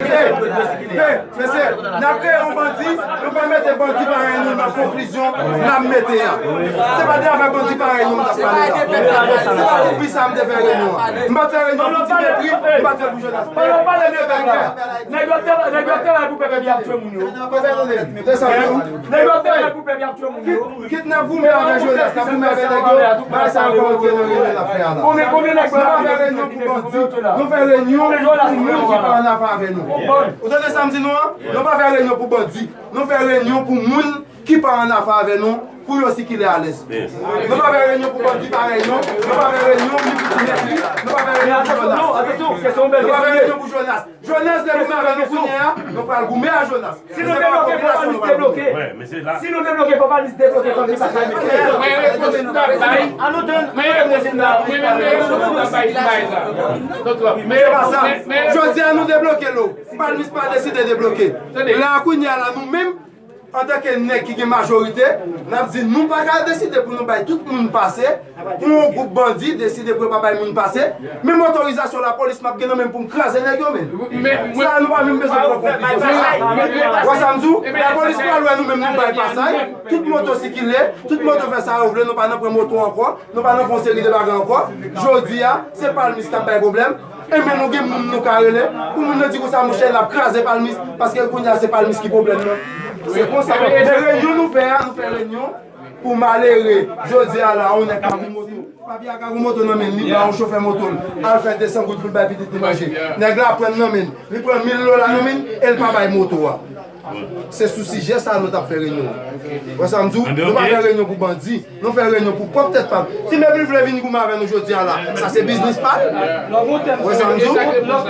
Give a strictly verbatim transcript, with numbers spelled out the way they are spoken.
Mesye, n ap kreye yon bandi, nou pa mete bandi parèy nou nan konklizyon n ap mete a. Se pa de afè bandi parèy nou n ap pale la. Se pa pou pi sa m te fè reyinyon an. M pa t fè reyinyon pou ti mepri, m pa t fè pou Jonas. Nèg yo te, nèg yo te la pou pèp y ap tchwe moun yo. Nèg yo te la pou pèp y ap tchwe moun yo. Kit n ap goumen avè Jonas, n ap goumen avè nèg yo, bagay sa yo pa antre nan reyinyon n ap fè a la. Konbyen, konbyen nèg yo la? Nou pa fè reyinyon pou bandi, nou fè reyinyon pou moun ki pa annafè avè nou. Ou tande sa m di nou an? Nou pa fè reyinyon pou bandi, nou fè reyinyon pou moun ki pa annafè avè nou, pou yo sikile alèz. Nou pa fè reyinyon pou bandi parèy nou, nou pa fè reyinyon pou ti mepri, nou pa fè reyinyon pou Jonas. Nou pa fè reyinyon pou Jonas. Jonas te goumen avè nou kounye a, nou pral goumen a Jonas. Si nou debloke, fò pa nou debloke. Si nou debloke, fò pa nou debloke, fò nou pase. Mwen reponn m t ap bay. Mwen reponn m t ap bay. Se pa sa. Jodi a nou debloke l. Palmis pa deside debloke. La kounye a la nou menm, antanke nèg ki gen majorite, n ap di nou pa ka deside pou nou bay tout moun pase, pou yon gwoup bandi deside pou yo pa bay moun pase. Menm otorizasyon lapolis m ap gen nan men m pou m kraze nèg yo menm. Sa a nou pa menm bezwen pran konklizyon sou sa. Wè sa m di w? Lapolis pral wè nou menm nou bay pasaj, tout moto sikile, tout moto fè sa yo vle, nou pa nan pran moto ankò, nou pa nan fè yon seri de bagay ankò. Jodi a, se palmis k ap bay pwoblèm. Enben nou gen moun nou ka rele. Pou moun nan di konsa, monchè, n ap kraze palmis, paske kounye a se palmis ki pwoblèm nan. Se konsa. Men reyinyon nou fè a, nou fè reyinyon pou malere. Jodi a la, yon nèg ka gou moto. Papye a ka gou moto nan men l, li ba yon chofè moto l al fè de san goud pou l bay pitit li manje. Nèg la pran nan men l, li pran mil dola nan men l, e l pa bay moto a. Se sou sijè sa a nou t ap fè reyinyon an. Wè sa m di w? Nou pa fè reyinyon pou bandi. Nou fè reyinyon pou pwòp tèt pa n. Ti Mepri vle vin goumen avè nou jodi a la. Sa se biznis pa l. Wè sa m di w? Non,